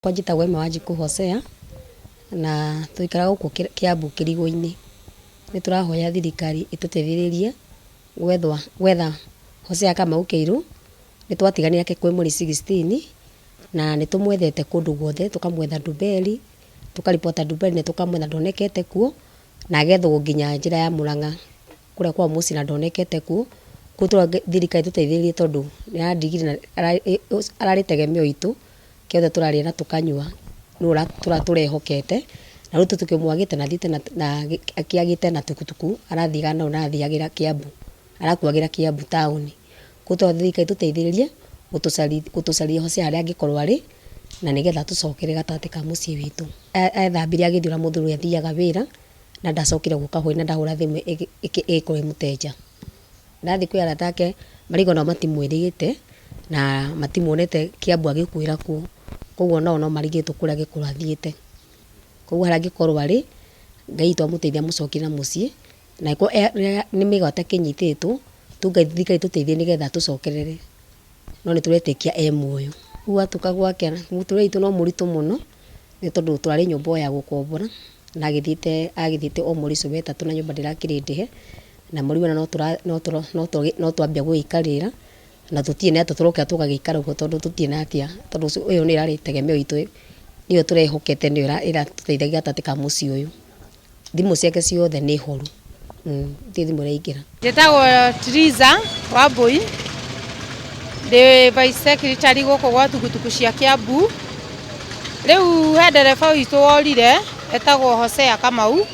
Kwa njĩtagwo Emma Wanjikũ Hosea, na tũikaraga gũkũ Kiambu Kĩrigũ-inĩ. Nĩ tũrahoya thirikari ĩtũteithĩrĩrie gwethwa gwetha Hosea Kamau Kĩirũ. Nĩ twatiganire nake kwĩ mweri 16 na nĩ tũmwethete kũndũ guothe, tũkamwetha Ndumberi, tũkaribota Ndumberi na tũkamwetha ndonekete kuo, na agethwo nginya njĩra ya Mũrang'a kũrĩa kwa mũciĩ na ndonekete kuo. Koguo tũroria thirikari ĩtũteithĩrĩrie tondũ nĩ ĩrandigire na ararĩ tegemeo itũ. Kĩothe tũrarĩa na tũkanyua nĩwe tũrehokete, na rĩu tũkĩmwagĩte na athiĩte na akĩagĩte na tukutuku arathiaga nayo na arathiagĩra Kiambu, arakuagĩra Kiambu taũni. Koguo tũroria thirikari ĩtũteithĩrĩrie gũtũcarĩria Hosea harĩa angĩkorwo arĩ na nĩgetha atũcokerie gatagatĩ ka mũciĩ witũ. Ethambire agĩthiĩ na mũthuri ũrĩa athiaga wĩra na ndacokire gũka hwaĩ-inĩ na ndahũra thimũ ĩgĩkorwo ĩ mũteja. Ndathiĩ kwĩ arata ake marauga onao matimwĩrĩte na matimuonete Kiambu agĩkuĩra kuo, koguo onao no marigĩtwo kũrĩa angĩkorwo athiĩte. Koguo harĩa angĩkorwo arĩ, Ngai witũ amũteithie amũcokie na mũciĩ, na angĩkorwo nĩ mĩgwate akĩnyitĩtwo, tuge thirikari ĩtũteithie nĩgetha atũcokerere, no nĩ tũretĩkia e muoyo. Rĩu gwatuka gwakĩa mũtũrĩre witũ no mũritũ mũno, nĩ tondũ tũrarĩ nyũmba o ya gũkombora, na agĩthiĩte agĩthiĩte o mweri ũcio wa ĩtatũ na nyũmba ndĩrakĩrĩ ndĩhe. Na mweri wa ĩna no twambia gũgĩikarĩra na tũtirĩ na atĩa tũroka tũgagĩikara ũguo tondũ tũtirĩ na atĩa, tondũ ĩyo nĩyo ĩrarĩ tegemeo itũ, nĩyo tũrehokete nĩyo ĩratũteithagia gatagatĩ ka mũciĩ ũyũ. Thimũ ciake ciothe nĩ horu, gũtirĩ thimũ ĩraingĩra. Njĩtagwo Triza Wambui, ndĩ vice secretary gũkũ gwa tukutuku cia Kiambu. Rĩu he ndereba witũ worire etagwo Hosea Kamau.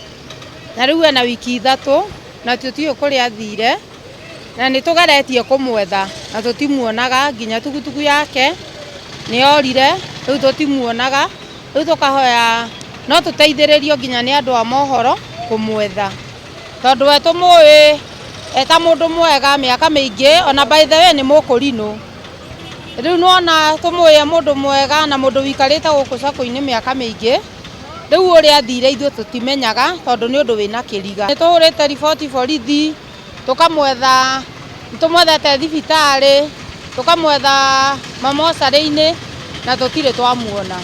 Na rĩu ena wiki 3 na tũtiũĩ kũrĩa athire, na nĩ tũgeretie kũmwetha na tũtimuonaga, nginya tukutuku yake nĩ yorire, rĩu tũtimuonaga, rĩu tũkahoya no tũteithĩrĩrio nginya nĩ andũ a mohoro kũmwetha, tondũ we tũmũĩ eta mũndũ mwega mĩaka mĩingĩ, ona by the way nĩ mũkũrinũ, rĩu nĩwona tũmũĩ e mũndũ mwega na mũndũ wikarĩte gũkũ sacco-inĩ mĩaka mĩingĩ. Rĩu ũrĩa athire ithuĩ tũtimenyaga tondũ nĩ ũndũ wĩna kĩriga. Nĩ tũhũrĩte riboti borithi, tũkamwetha, nĩ tũmwethete thibitarĩ, tũkamwetha mamocarĩ-inĩ na tũtirĩ twamuona.